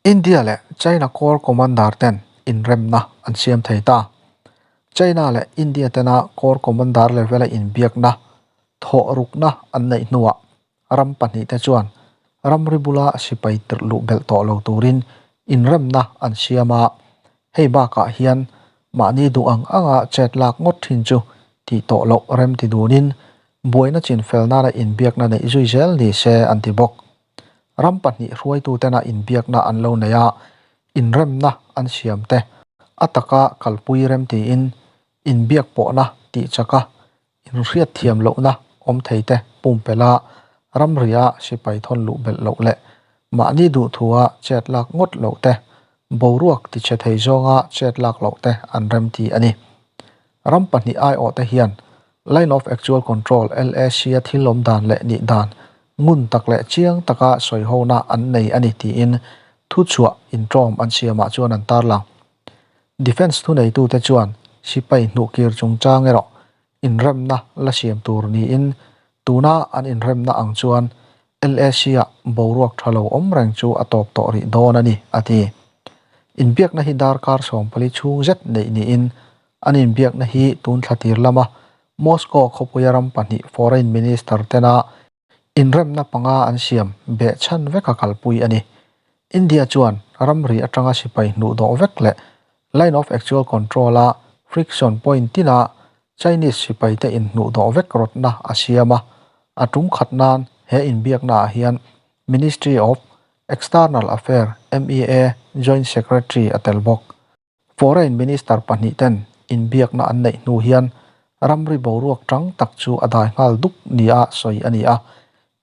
India leh China Corps Commander ten inremna an siam thei ta. China leh India tena Corps Commander level-a inbiakna, thawhrukna an neih hnuah ram pahnihte chuan ramri bula sipai tirh luh belh tawh lo turin inremna an siam a, hei bakah hian mahni duh ang anga chet lak ngawt thin chu tih tawh loh rem ti dunin buaina chinfel nana inbiakna neih zui zel ni se an ti bawk. Ram pahnih hruaitutena inbiakna an lo nei a, inremna an siam te a taka kalpui rem tiin inbiak pawhna tih chaka Inhriat thiam lohna awm thei te pumpelh a, ramria sipai thawn luh belh loh leh mahni duhthua chet lak ngawt loh te, boruak tichhe thei zawnga chet lak loh te an remti a ni. Ram pahnih aiawh te hian Line of Actual Control, LAC, a thil awm dan leh nih dan ngun tak leh chiang taka sawihona an nei a ni tiin thuchhuah intawm an siamah chuan an tarlang. Defence thuneitute chuan sipai hnuhkir chungchang erawh inremna la siam tur niin tuna an inremna ang chuan LAC-ah boruak tha lo awm reng chu a tawp tawh rih dawn a ni, a ti. Inbiakna hi darkar 14 chhung zet neih niin an inbiakna hi tun thla tir lama Moscow khawpuia ram pahnih Foreign Minister tena Inremna panga an siam beh chhan veka kalpui a ni. India chuan ramri atanga sipai hnuh dawh vek leh Line of Actual Control-a friction point tina Chinese sipaite inhnuh dawh vek rawtna a siam a. A tum khat nan he inbiaknaah hian Ministry of External Affair, MEA, Joint Secretary a tel bawk. Foreign Minister pahnih ten inbiakna an neih hnu hian ramri boruak tang tak chu a dai nghal dup nia sawi a ni a.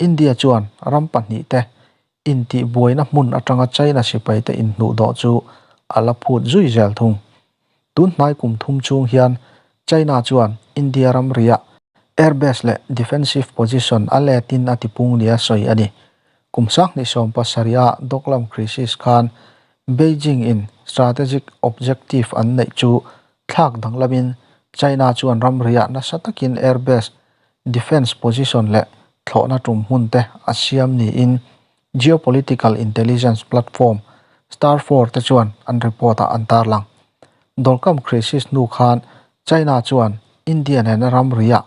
India chuan ram pahnih te intihbuaina hmun atanga China sipaite inhnuhdawh chu a la phut zui zel thung. Tun hnai kum thum chhung hian China chuan India ramriah airbase leh defensive position a letin a tipung nia sawi a ni. Kum 2017 a Doklam crisis khan Beijing in strategic objective an neih chu thlak danglamin China chuan ramriah nasa takin airbase, defence position leh thlawhna tum hmun te a siam niin geopolitical intelligence platform Starfor te chuan an report ah an tarlang. Doklam crisis hnu khan China chuan India nena ramriah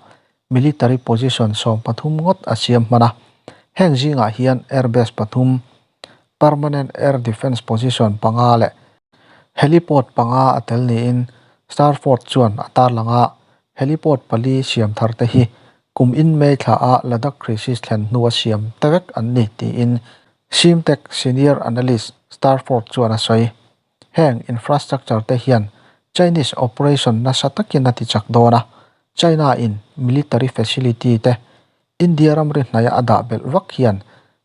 military position 13 ngawt a siam hman a, heng zingah hian airbase pathum, permanent air defence position panga leh heliport panga a tel niin Starford chuan a tarlang a, heliport pali siam thar te hi kum in May thla a Ladakh crisis thlen hnua siam te vek an ni tiin Simtech senior analyst Starford chuan a sawi. Heng infrastructure te hian Chinese operation nasa takin a ti chak dawn a, China in military facility te India ramri hnaia a dah belh vak hian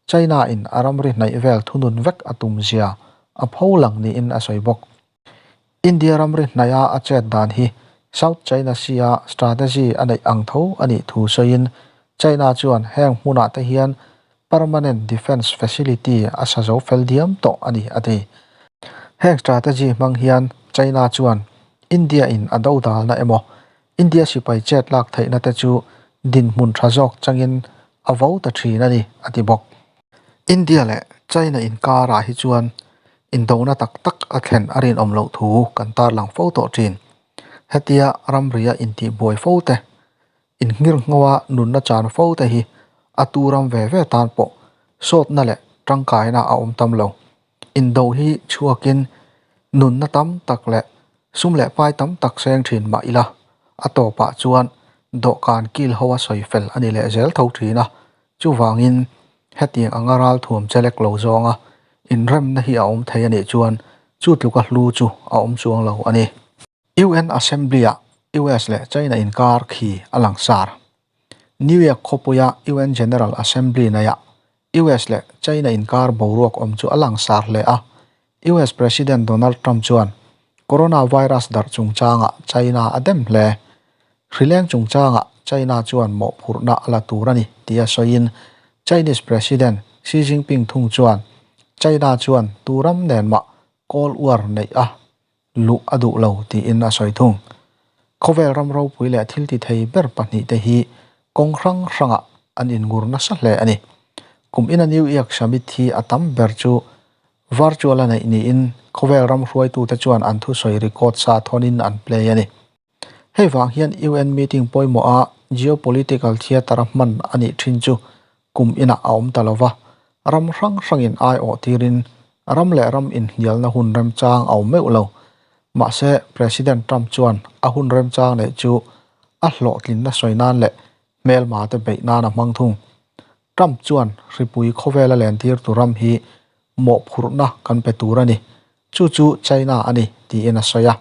China in a ramri hnaih vel thunun vek a tum zia a pho lang niin a sawi bawk. India ramri hnaia a chet dan hi South China Sea a strategy a neih ang tho a nih thu sawiin China chuan heng hmunah te hian permanent defence facility a sa zo fel diam tawh a ni, a ti. Heng strategy hmang hian China chuan India in a dodalna emaw India sipai chet lak theihna te chu dinhmun tha zawk changin a vo ta thin a ni, a ti bawk. India leh China inkarah hi chuan indona tak tak a thlen a rinawm loh thu kan tarlang fo tawh thin. Hetia ramria intihbuai fo te, inngirnghawa nunna chan fo te hi a tu ram ve ve tan pawh sawtna leh tangkaina a awm tam lo. Indo hi chhuakin nunna tam tak leh sum leh pai tam tak seng thin mah ila, a tawpah chuan dawhkan kil ho a sawi fel a ni leh zel tho thin a. Chuvangin hetiang anga ral thuam chelek lo zawnga inremna hi a awm thei a nih chuan chu tluka hlu chu a awm chuang lo a ni. UN Assembly-ah US leh China inkar khi a langsar. New York khawpuia UN General Assembly naiah US leh China inkar boruak awm chu a langsar hle a. US President Donald Trump chuan coronavirus darh chungchangah China a dem hle. Hrileng chungchangah China chuan mawhphurhna a la tur a ni tia sawiin Chinese President Xi Jinping thung chuan China chuan tu ram nen mah Cold War neih a luh a duh lo tiin a sawi thung. Khawvel ram ropui leh thil ti thei ber pahnih te hi kawng hrang hrangah an inngur nasa hle a ni. Kum ina New York Summit hi a tam ber chu Virtual a neih niin khawvel ram hruaitute chuan an thusawi record sa thawnin an play a ni. Hei vang hian UN meeting pawimawha geopolitical theatre a hman a nih thin chu kum inah a awm ta lo va, ram hrang hrangin aiawh tirin ram leh ram inhnialna hun remchang a awm meuh lo. Mahse, President Trump chuan a hun remchang neih chu a hlawhtlinna sawi nan leh hmelma te beih nan a hmang thung. Trump chuan hripui khawvela lentirtu ram hi mawhphurhna kan pe tur a ni, chu chu China a ni, tiin a sawi a.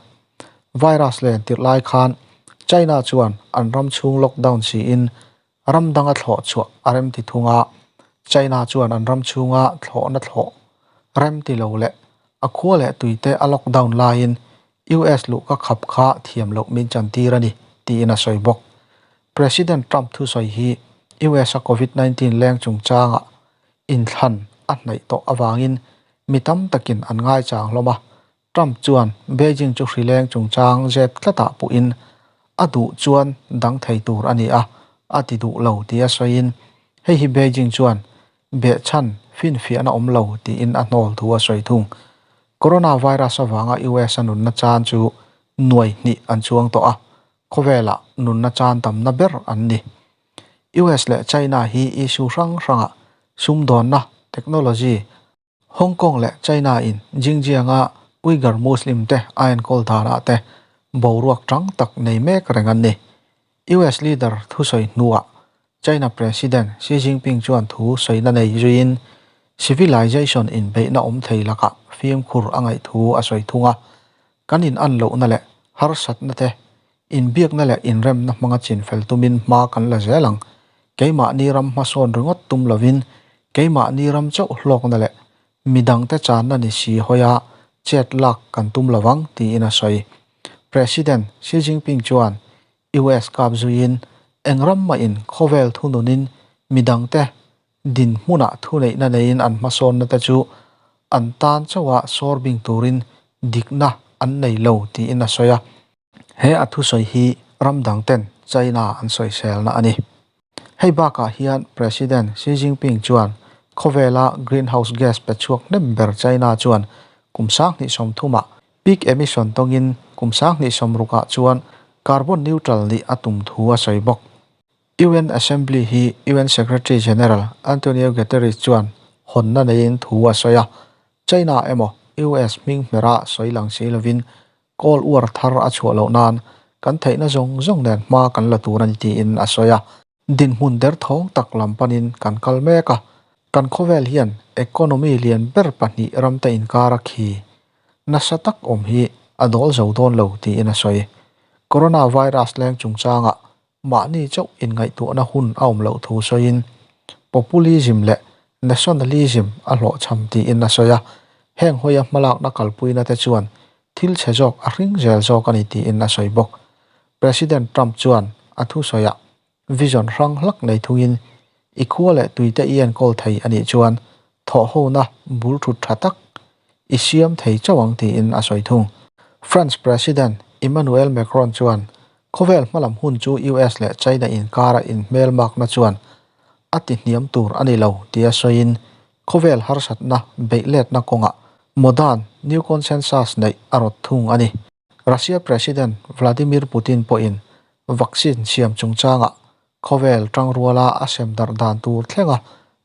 Virus len tirh lai khan China chuan an ram chhung lockdown siin ram danga thlawh chhuah a remti thung a, China chuan an ram chhunga thlawhna thlawh remti lo leh a khua leh tuite a lockdown laiin US luhka khap kha thiam loh min chantir a ni, tiin a sawi bawk. President Trump thusawi hi US a Covid 19 leng chungchangah inthlan a hnaih tawh avangin mi tam takin an ngaichang hlawm a, Trump chuan Beijing chu hrileng chungchang zep tlatah puhin a duh chuan dang thei tur a ni a, a ti duh lo tia sawiin hei hi Beijing chuan behchhan finfiahna awm lo tiin a hnawl thu a sawi thung. Coronavirus avanga US a nunna chan chu nuai hnih an chuang tawh a, khawvelah nunna chan tamna ber an ni. US leh China hi issue hrang hrangah sumdawnna, technology, Hong Kong leh China in Xinjiang-a Uyghur Muslim te a enkawl danah te boruak tang tak nei mek reng an ni. US leader thusawi hnuah China President Xi Jinping chuan thu sawina nei zuiin civilization inbeihna awm thei lakah fimkhur a ngaih thu a sawi thung a, kan in-an lohna leh harsatna te Inbiakna leh inremna hmanga chinfel tumin hma kan la zel ang. Keimahni ram hmasawn ringawt tum lovin keimahni ram chauh hlawkna leh midangte channa ni si hawia chet lak kan tum lovang tiin a sawi. President Xi Jinping chuan US kap zuiin eng ram mahin khawvel thununin midangte dinhmunah thuneihna neiin an hmasawnna te chu an tan chauha sawr bing turin dikna an nei lo tiin a sawi a. He a thusawi hi ram dang ten China an sawiselna a ni. Hei bakah hian President Xi Jinping chuan khawvela greenhouse gas pe chhuak hnem ber China chuan kum 2030ah peak emission tawngin kum 2060ah chuan carbon neutral nih a tum thu a sawi bawk. UN Assembly hi UN Secretary General Antonio Guterres chuan hawnna neiin thu a sawi a, China emaw US hming hmera sawi lang si lovin Kawl uar thar a chhuah loh nan kan theihna zawng zawng nen hma kan la tur a ni tiin a sawi a. Dinhmun derthawng tak lam panin kan kal mek a, kan khawvel hian economy lian ber pahnih ramte inkar a khi nasa tak awm hi a dawl zo dawn lo tiin a sawi. Coronavirus leng chungchangah mahni chauh inngaihtuahna hun a awm loh thu sawiin populism leh nationalism a hlawhchham tiin a sawi a, heng hawia hmalakna kalpuina te chuan thil chhe zawk a hring zel zawk a ni tiin a sawi bawk. President Trump chuan a thusawiah vision hrang hlak nei thungin i khua leh tuite i enkawl thei a nih chuan thawhhona bul thut tha tak i siam thei chauh ang tiin a sawi thung. France President Emmanuel Macron chuan Khawvel hmalam hun chu US leh China inkara inhmelmakna chuan a ti hniam tur a ni lo tia sawiin khawvel harsatna beihletna kawngah modern new consensus neih a rawt thung a ni. Russia President Vladimir Putin pawhin vaccine siam chungchangah khawvel tangruala a sem darh dan tur thlenga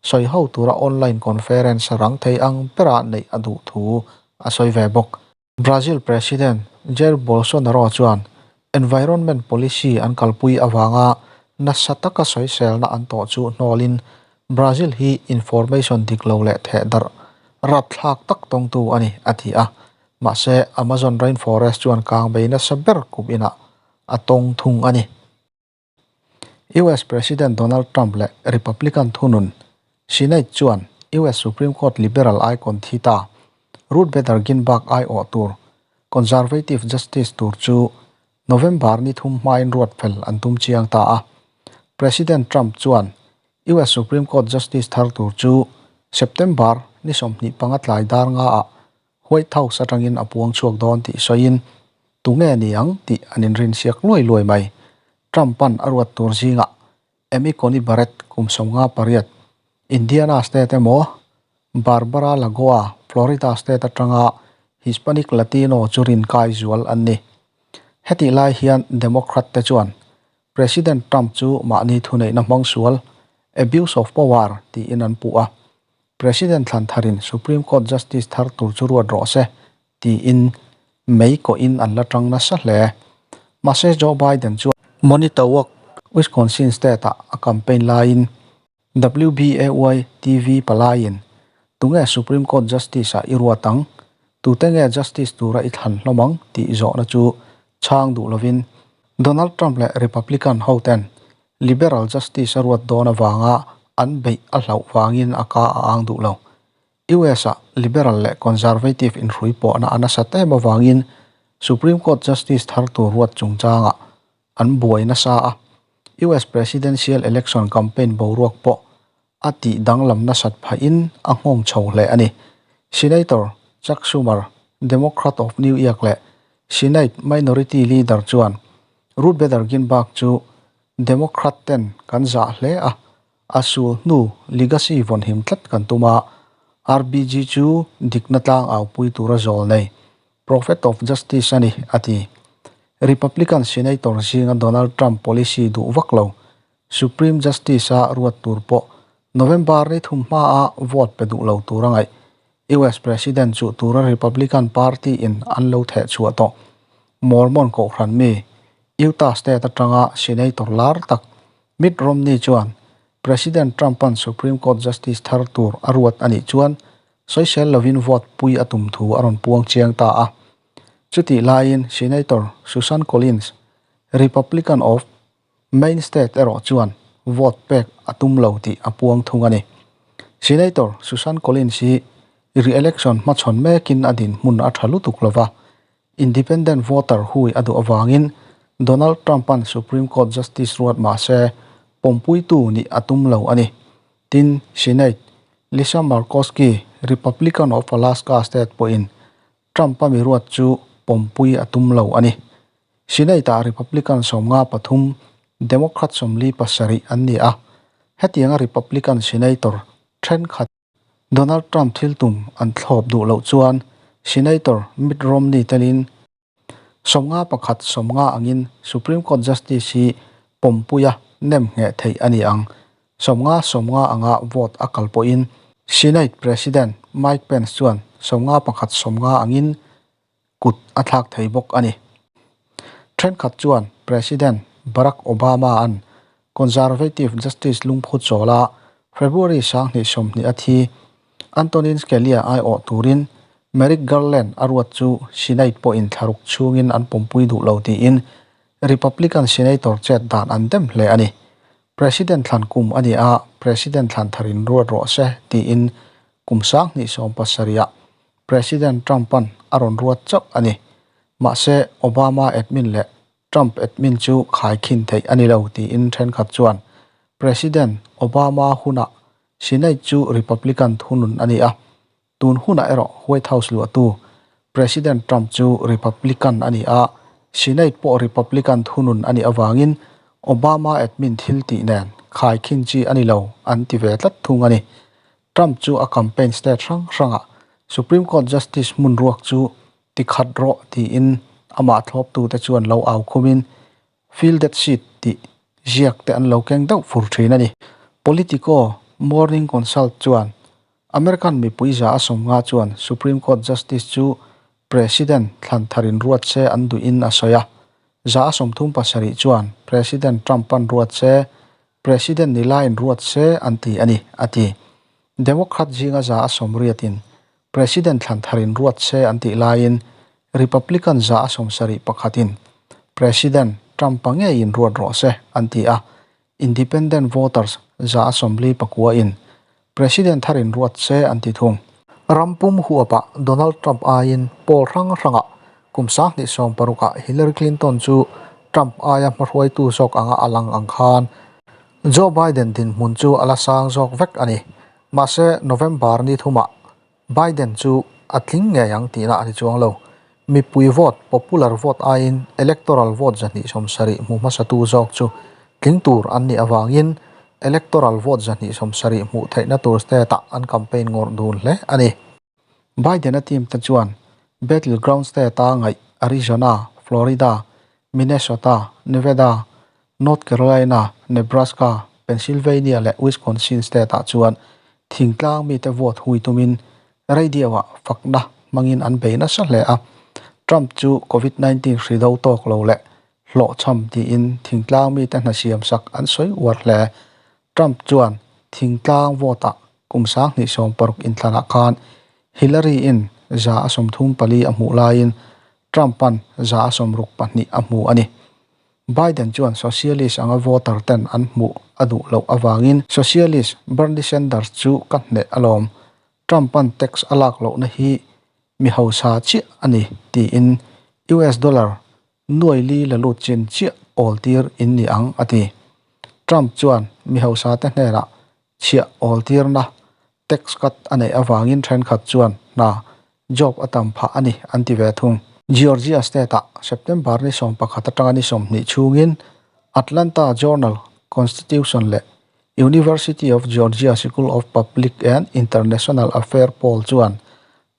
sawi ho tura online conference rang thei ang bera neih a duh thu a sawi ve bawk. Brazil President Jair Bolsonaro chuan environment policy an kalpui avanga nasa taka sawiselna an tawh chu hnawlin Brazil hi information dik lo leh theh darh rapthlak tak tawngtu a ni, a ti a. Mahse, Amazon rainforest chuan kang bei nasa ber kum inah a tawng thung a ni. US President Donald Trump leh Republican thunun Senate chuan US Supreme Court liberal icon thi ta Ruth Bader Ginsburg aiawh tur conservative justice tur chu November ni thum hmain ruat fel an tum chiang ta a. President Trump chuan US Supreme Court justice thar tur chu September ni 25 tlai dar nga ah White House atangin a puang chhuak dawn tih sawiin, tunge ni ang tih an inrinsiak luai luai mai. Trump-a'n a ruat tur zingah Amy Coney Barrett kum 58, Indiana state emaw, Barbara Lagoa, Florida state atanga Hispanic Latino chu rinkai zual an ni. Hetih lai hian Democrat te chuan President Trump chu mahni thuneihna hmang sual, abuse of power, tiin an puh a. President thlan tharin Supreme Court Justice thar tur chu ruat rawh se tiin mei kawhin an la tang nasa hle. Mahse Joe Biden chuan Manitowoc, Wisconsin state-ah a campaign laiin WBAY TV palaiin, Tunge Supreme Court Justice-ah i ruat ang? Tute nge Justice tura i thlan hlawm ang? tih zawhna chu chhang duh lovin Donald Trump leh Republican hoten Liberal Justice a ruat dawn avanga an beih a hlauh vangin a ka a ang duh lo. US-ah Liberal leh Conservative inhrui pawhna a nasat em avangin Supreme Court Justice thar tur ruat chungchangah an buai nasa a, US Presidential Election campaign boruak pawh a tih danglam nasat phahin a nghawng chho hle a ni. Senator Chuck Schumer, Democrat of New York leh Senate Minority Leader chuan Ruth Bader Ginsburg chu Democrat ten kan zah hle a, a sul hnu legacy vawnhim tlat kan tum a, RBG chu dikna tlang aupui tura zawl nei Prophet of Justice a ni, a ti. Republican Senator zinga Donald Trump policy duh vak lo, Supreme Justice-a ruat tur pawh November ni thum hmaa vote pe duh lo tur a ngaih. US President chuh tura Republican Party-in an lo theh chhuah tawh. Mormon kohhran mi, Utah State atanga Senator lar tak Mitt Romney chuan President Trump-a'n Supreme Court Justice thar tur a ruat a nih chuan Sawisel lovin vote pui a tum thu a rawn puang chiang ta a. Chutih laiin Senator Susan Collins, Republican of Maine State erawh chuan vote pek a tum lo tih a puang thung a ni. Senator Susan Collins hi re-election hmachhawn mekin a dinhmun a tha lutuk lova, Independent voter hui a duh avangin Donald Trump-a'n Supreme Court Justice ruat mah se pawmpuitu nih a tum lo a ni. Tin, Senate Lisa Murkowski, Republican of Alaska state pawhin Trump-a mi ruat chu pawmpui a tum lo a ni. Senate-ah Republican 53, Democrat 47 an ni a, hetianga Republican Senator thenkhat, Donald Trump thil tum an thlawp duh loh chuan Senator Mitt Romney telin 51 50 angin Supreme Court Justice hi pawmpuia nem ngheh theih a ni ang. 50 50 anga vote a kal pawhin Senate President Mike Pence chuan 51 50 angin kut a thlak thei bawk a ni. Thenkhat chuan President Barack Obama-a'n Conservative Justice lungphu chawla February 2020 a thi Antonin Scalia aiawh turin Merrick Garland a ruat chu Senate pawhin thlaruk chhungin an pawmpui duh lo tiin Republican Senator chet dan an dem hle a ni. President thlan kum a ni a, President thlan tharin ruat rawh se tiin kum 2017-ah President Trump-a'n a rawn ruat chauh a ni. Mahse, Obama admin leh Trump admin chu khaikhin theih a ni lo tiin thenkhat chuan President Obama hunah Senate chu Republican thunun a ni a, tun hunah erawh White House luahtu President Trump chu Republican a ni a, Senate pawh Republican thunun a nih avangin Obama admin thil tih nen khaikhin chi a ni lo an ti ve tlat thung a ni. Trump chu a campaign state hrang hrangah Supreme Court Justice hmun ruak chu ti khat rawh tiin amah thlawptute chuan lo au khumin Fill that seat tih ziak te an lo keng deuh fur thin a ni. Politico Morning Consult chuan American mipui za a 50 chuan Supreme Court Justice chu President thlan tharin ruat se an duhin a sawi a, 37% chuan President Trump-a'n ruat se President ni laiin ruat se an ti a ni, a ti. Democrat zinga 80%-in President thlan tharin ruat se an tih laiin Republican 71%-in President Trump-a ngeiin ruat rawh se an ti a, Independent voters 49%-in President tharin ruat se an ti thung. Ram pum huapah Donald Trump aiin poll hrang hrangah kum 2016-ah Hillary Clinton chu Trump aia hmahruaitu zawk anga a lang ang khan Joe Biden dinhmun chu a la sang zawk vek a ni. Mahse, November ni thumah Biden chu a tling ngei ang tihna a ni chuang lo. Mipui vote, popular vote aiin electoral vote 270 hmu hmasatu zawk chu tling tur an nih avangin. electoral vote 270 hmuh theihna tur state-ah an campaign ngawrh dun hle a ni. Biden-a team te chuan battleground state-a ngaih Arizona, Florida, Minnesota, Nevada, North Carolina, Nebraska, Pennsylvania leh Wisconsin state-ah chuan thingtlang mite vote hui tumin radio-ah fakna hmangin an bei nasa hle a. Trump chu Covid 19 hri do tawk lo leh hlawhchham tiin thingtlang mite hna siamsak an sawi uar hle. Trump chuan thingtlang vote-ah kum 2016 inthlanah khan Hillary-in 34% a hmuh laiin Trump-a'n 62% a hmu a ni. Biden chuan socialist anga voter ten an hmuh a duh loh avangin socialist Bernie Sanders chu ka hneh alawm, Trump-a'n tax a lak lohna hi mi hausa chiah a ni tiin US dollar nuai li la lut chin chiah awl tir in ni ang a ti. Trump chuan mi hausa te hnenah chhiah awl tirna tax cut a neih avangin thenkhat chuan hna job a tam phah a ni an ti ve thung. Georgia state-ah September ni 11 atanga ni 20 chhungin Atlanta Journal Constitution leh University of Georgia School of Public and International Affairs pawl chuan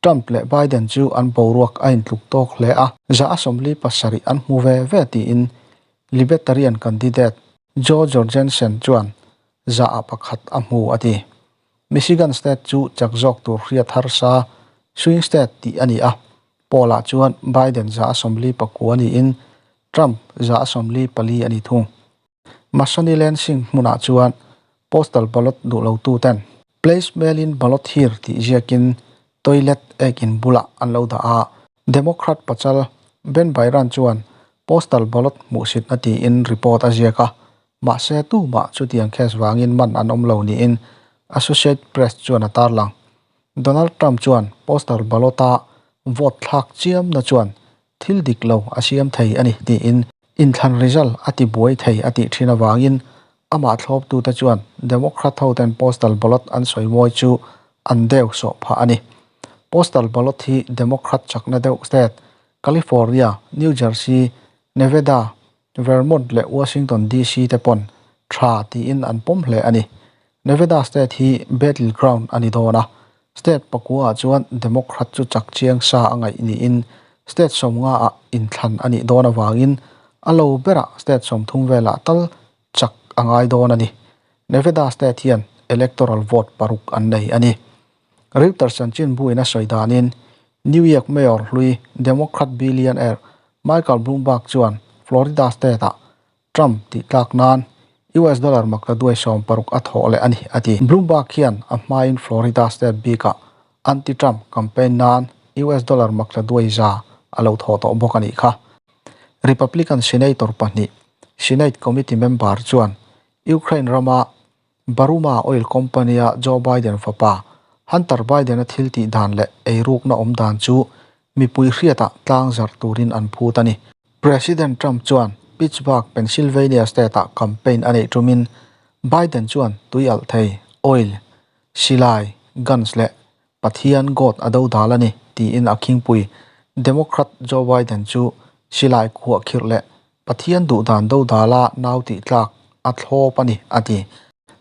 Trump leh Biden chu an boruak a intluk tawk hle a, 47% an hmu ve ve tiin Libertarian candidate Jo Jorgensen chuan 1% a hmu a ti. Michigan state chu chak zawk tur hriat harsa swing state tih a ni a, poll-ah chuan Biden 49% niin Trump 44% a ni thung. Masoni Lansing hmunah chuan postal ballot duh lotu ten Place mail-in ballot here tih ziakin toilet ek in bulah an lo dah a. Democrat pachal Ben Byron chuan postal ballot hmuhsitna tiin report a ziak a, mahse tumah chutiang case vangin man an awm lo niin Associate Press chuan a tarlang. Donald Trump chuan postal ballot-a vote thlak chiamna chuan thil dik lo a siam thei a ni tiin inthlan result a ti buai thei a tih thin avangin amah thlawptute chuan Democrat hoten postal ballot an sawi mawi chu an deu sawh phah a ni. Postal ballot hi Democrat chakna deuh state California, New Jersey, Nevada, Vermont leh Washington DC te pawn tha tiin an pawm hle a ni. Nevada state hi battleground a ni dawn a, state pakua ah chuan Democrat chu chak chiang sa a ngaih niin state 50 ah inthlan a nih dawn avangin a lo berah state 30 velah tal chak a ngai dawn a ni. Nevada state hian electoral vote paruk an nei a ni. Reuters chanchinbuin a sawi danin New York Mayor hlui Democrat billionaire Michael Bloomberg chuan Florida state-ah Trump tih tlak nan US dollar maktaduai 60 a thawh leh a ni, a ti. Bloomberg hian a hmain Florida state bikah anti-Trump campaign nan US dollar maktaduai 100 a lo thawh tawh bawk a nih kha. Republican senator pahnih, Senate committee member chuan Ukraine rama Baruma Oil Company-a Joe Biden fapa Hunter Biden-a thil tih dan leh eirukna awm dan chu mipui hriatah tlang zarh turin an phut a ni. President Trump chuan Pittsburgh, Pennsylvania state-ah campaign a neih tumin Biden chuan tui alh thei, oil, silai, guns leh Pathian God a do dal a ni tiin a khingpui Democrat Joe Biden chu silai khuah khirh leh Pathian duh dan do dala nau tih tlak a thlawp a ni, a ti.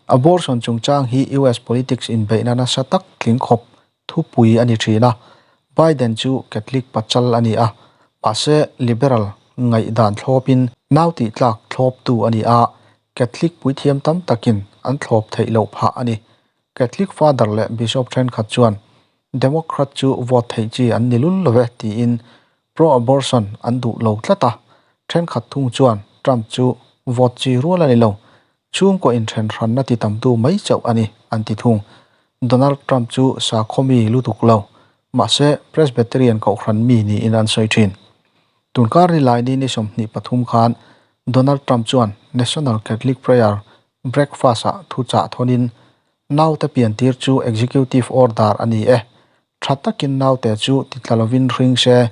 Abortion chungchang hi US politics inbeihna nasa tak tling khawp thupui a ni thin a, Biden chu Catholic pachal a ni a, mahse liberal ngaihdan thlawpin nau tih tlak thlawptu a ni a, Catholic puithiam tam takin an thlawp theih loh phah a ni. Catholic father leh bishop thenkhat chuan Democrat chu vote theih chi an ni lul lo ve tiin pro-abortion an duh lo tlat a, thenkhat thung chuan Trump chu vote chi rual a ni lo, chhungkaw inthen hranna ti tamtu mai chauh a ni an ti thung. Donald Trump chu sakhaw mi lutuk lo, mahse Presbyterian kohhran mi niin an sawi thin. Tunkar ni lai ni ni 23 khan Donald Trump chuan National Catholic Prayer Breakfast-ah thu chah thawnin naute piantir chu executive order a ni e. Tha takin naute chu titla lovin hring se,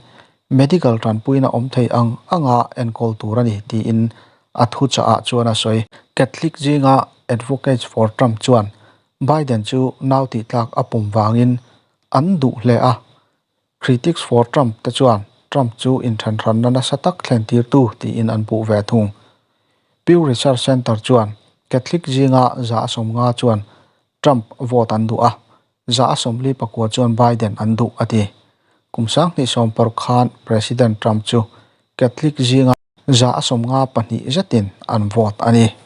medical tanpuina awm thei ang anga enkawl tur a ni, tiin a thu chahah chuan a sawi. Catholic zinga Advocates for Trump chuan Biden chu nau tihtlak a pum vangin an duh hle a. Critics for Trump te chuan Trump chu inthenhranna nasa tak thlen tirtu tiin an puh ve thung. Pew Research Center chuan Catholic zinga 50% chuan Trump vote an duh a, 49% chuan Biden an duh a ti. Kum 2016 khan President Trump chu Catholic zinga 54% zetin an vote a ni.